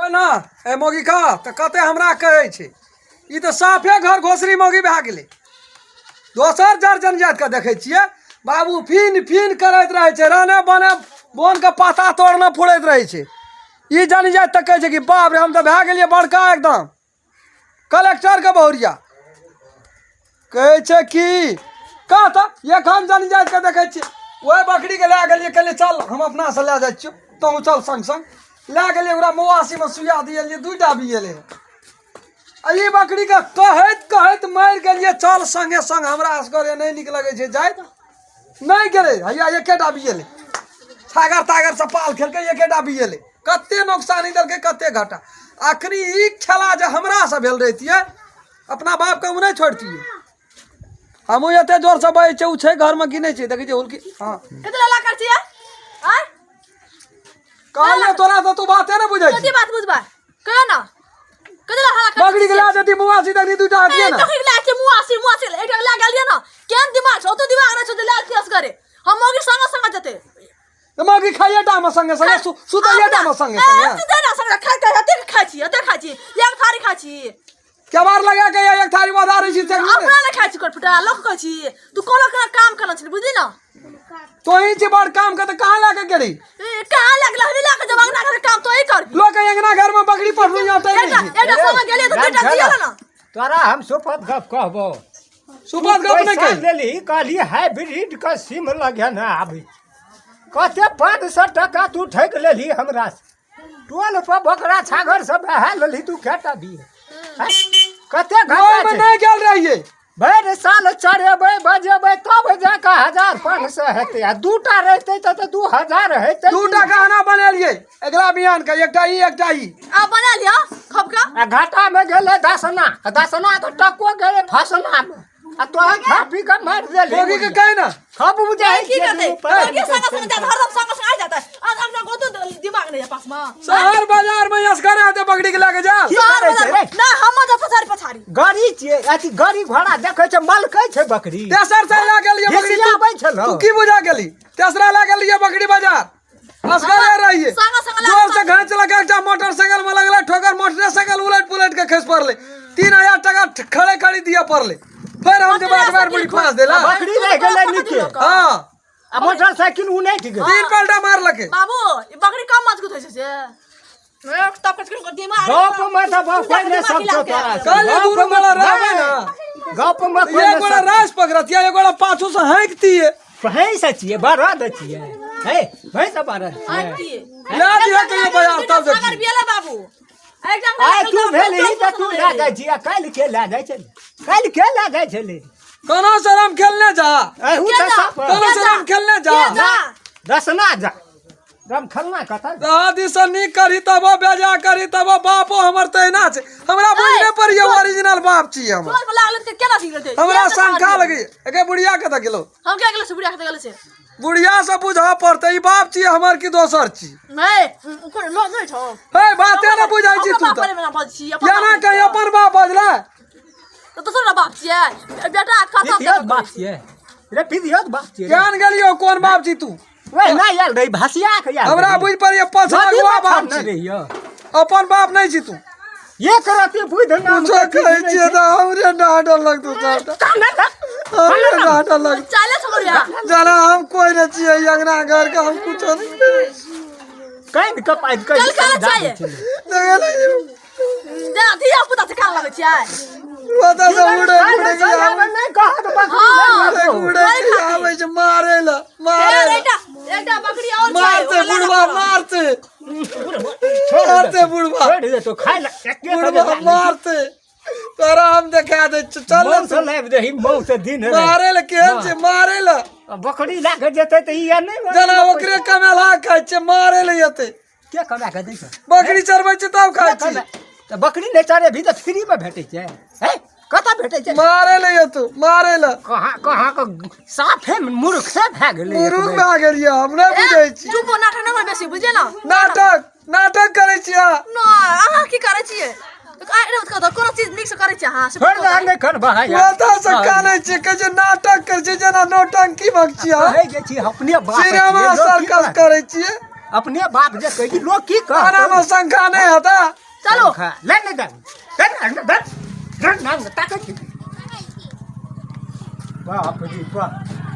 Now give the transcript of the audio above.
ना ए मौगी का तऽ कते हमरा कहै छै ई तऽ साफे घर घोसरी मौगी भए गेलै। दोसर जर जनजातिके देखै छियै बाबू फिन फिन करैत रहै छै, रहने बने बोनके पाता तोड़ने फुरैत रहै छै। ई जनजाति तऽ कहै छै कि बाप रे हम तऽ भए गेलियै बड़का एकदम कलेक्टरके बहुरिया। कहै छै कि कह तऽ एखन जनजातिके देखै छियै ओहि बकरीके लए गेलियै, कहलियै चल हम अपनासँ लए जाइ छियौ, तहूँ चल सङ्ग सङ्ग लए गेलियै। ओकरा मौआसीमे सुइया दिएलियै, 2टा बिएलै। आ ई बकरीके कहैत कहैत मरि गेलियै, चल सङ्गे सङ्ग, हमरा असगरे नहि नीक लगै छै जाइत, नहि गेलै। हैया एकेटा बिएलै, छागर तागर से पाल खेलकै, एकेटा बिएलै। कते नोकसानी देलकै, कते घाटा। अखनी ई खेला जे हमरासँ भेल रहितियै, अपना बापके हम नहि छोड़तियै। हमहूँ एते जोरसँ बजै छियै, ओ छै घरमे कि नहि छै? देखै छियै हुलकी। हँ, कते लला कर छियै? आँय, कहलियै तोरा तऽ तू बाते नहि बुझै कथी छी। बात बुझबै? कहियो ना, कते लला कर। बकरी के लए जेती मुआसी तखनी 2टा हटिए ना। बकरी के लए छै मुआसी, मुआसी एकटा लए गेलियै ना। केहन दिमाग छौ? ओते दिमाग नहि छौ जे लए जेतियै असगरे। हम मौगी संगे संगे जेतै। तऽ मौगी खाइए टा मे संगे संगे, सुतैए टा मे संगे संगे। सुतै ना संगे, खाइ खाइ एते खाइ छी, एते खाइ छी, एक थारी खाइ छी। केबार लगा के एक थारी बधा रही छी। अपना नहि खाइ छी करफुटा, लोक कहै छी। तू कोनो कोनो काम करना छी, बुझली ना? तोही छी बड़ काम के, तऽ कहाँ लए के गेली? ए, कहाँ लगला? हमी लए के जब अंगना घर काम तो ही कर। लोक के अंगना घर में बकरी पठलू यहाँ तै एकटा नहीं। एकटा संगे गेलियै तऽ 2टा दिअ ना। तोरा हम सुपत गप कहबो। सुपत गप नहि पैसा कही। लेली, कहली हाइब्रिड के सिम लगे ने आबै, कते 500 टका तू ठकि लेली हमरा से। टोल पर बकरा छागर सब बहा लेली तू, केटा भी कते घाटा ओहिमे छै। नहि गेल रहियै। भरि साल चढ़ेबै बजेबै तब जाकऽ 1500 हेतै, आ 2टा रहितै तऽ 2000 हेतै। 2टा गहना बनेलियै अगिला बिहान के, एकटा ई एकटा ई। आ बना लिअ खबका। आ घाटा मे गेलै दसना, दसना के टको गेलै फसना मे, आ तोहर खा पी के मारि देली। मौगी के कहि ना। खब बुझाइ की छियै करतै? दुनू पैर मौगी संगे संगे जात, हरदम संगे संगे आ जाता। आ अपना गोतो दिमाग नहीं है पास में। शहर बाजार में असगरे हेतै बकरी के लए के जा। की करै छै रे? ना हम जब पछाड़ी पछाड़ी गाड़ी छियै, अथी गाड़ी घोड़ा देखै छै, मलकै छै बकरी। तेसर से लए गेलियै बकरी। घिसियाबै छलौ। तू की बुझा गेली? तेसरा लए गेलियै बकरी बाजार, असगरे रहियै। संगे संगे लए जोर से घाँच लगा एकटा मोटरसाइकिल में लगलै ठोकर, मोटरसाइकिल उलट पुलट के खसि पड़लै। 3000 टका खड़े खड़ी दिअ पड़लै। फेर हम जे बात बार मुड़ी फाँस देला। बकरी रहि गेलै नीचे। हँ, आ मोटरसाइकिल उनटि गेलै। 3 पलटा मारलकै। बाबू, ई बकरी कम मजबूत होइ छै से एक तब कचकन दिमाग। गप में तऽ बाप कोइ नहि सब तोरा। कहलियै दुनू गोरा रहबै ना। गप में कोइ एक नहि गोरा सब। रास पकड़तियै, एक गोरा पाछू से हाँकतियै। भैंस छियै, बरद छियै, हे भैंस बरद छियै। लए दिहऽ कहियो बाजार तब देखियै। बियला बाबू, आइ तू भेलही तऽ तू लए जाइ छी, आ काल्हि के लए जाइ छलै? काल्हि के लए जाइ छलै? कोनो शरम खेलने जा। अहू तऽ सब कोनो शरम खेलने जा। दसना जा राम खेलना कतऽ? दादी से नीक करी तबो बेजा करी तबो बापो हमर तहिना छै। हमरा बुझने पर ये ओरिजिनल बाप छी हमर। हमरा शंका लगी एके बुढ़िया कतऽ गेलो? हम क्या गेलो से बुढ़िया कतऽ गेलो से? बुढ़िया से बुझऽ पड़तै ई बाप छी हमर कि दोसर छी। नहीं, ओकर लो नहीं छौ। हे, बाते ने बुझै छी तू तऽ। केना कहीं अपन बाप बजलै? तऽ दोसर ना बाप छियै बेटा खतम। पितियौत बाप छियै रे, पितियौत बाप छियै। केहन गेलियौ? कोन बाप छी तू? वएह नहि आयल रही, भसिया के आयल हमरा रही। बुझि पड़ैए पछा नदी अगुआ मे बाप छानने छी। रहियौ। अपन बाप नहि छी तू। एक रति बुझ नाम कुछो के चीज कहै नहि छियै छै। तऽ हमरे डाँटऽ लगतौ सबटा। हमरे डाँटऽ लगतौ। चाले छोड़िया। जना हम कोइ नहि छियै ई अंगना घर के, हम कुछो नहि करै छी। कानि कऽ पाइद कऽ चल खाना चाहिए। देखै नहि। जेना धिया पुता से कान लगै छियै। ओतऽ से उड़ै उड़ै के आबै, नहि कहत बकरी। हँ। उड़ै उड़ै के आबै छै मारै लए, मारै लए। एकटा एकटा बकरी और छै। मारते बुढ़वा, मारते मारते बुढ़वा। छोड़ि दे तो खाइ ले एके बुढ़वा मारते, तोरा हम देखा दै छियौ। चल ने मौत तू। लाबि दही, मौत दिन रे। मारै लए केहन छै मारै लए? बकरी लए कऽ जेतै तऽ ई आर नहि। जेना ओकरे कमेलहा खाइ छै, मारै लए एतै। के कमा कऽ दै छै? बकरी चरबै छै तब खाइ छी। तऽ बकरी नहि चरेबही तऽ फ्रीमे भेटै छै? हे, कतऽ भेटै छै? मारै लए एतौ मारै लए। कहाँ कहाँ के साफे मूर्खे भए गेलै। एक मुरुख बेर। भए गेलियै, हम नहि बुझै छी। चुप, नाटक नहि बेसी, बुझलियै ना? नाटक नाटक करै छी अहाँ। ना, अहाँ की करै छियै? कोनो चीज नीक से करै छियै अहाँ से? छोड़ि दे, नहि कर भाय। ओतऽ से कानै छियै, कहै छै नाटक करै छियै, जेना नौटंकी भग छियै अहाँ। कहै जे छी अपने बाप छियै, सिनेमा लोक की सर्कस कहत? करै छियै। अपने बाप जे कहै छी, लोक की खाना कहत? मे शंका नहि हेतै? चलो ले ले दे दे दे दे दे ना ताकै छी। बाप रे बाप।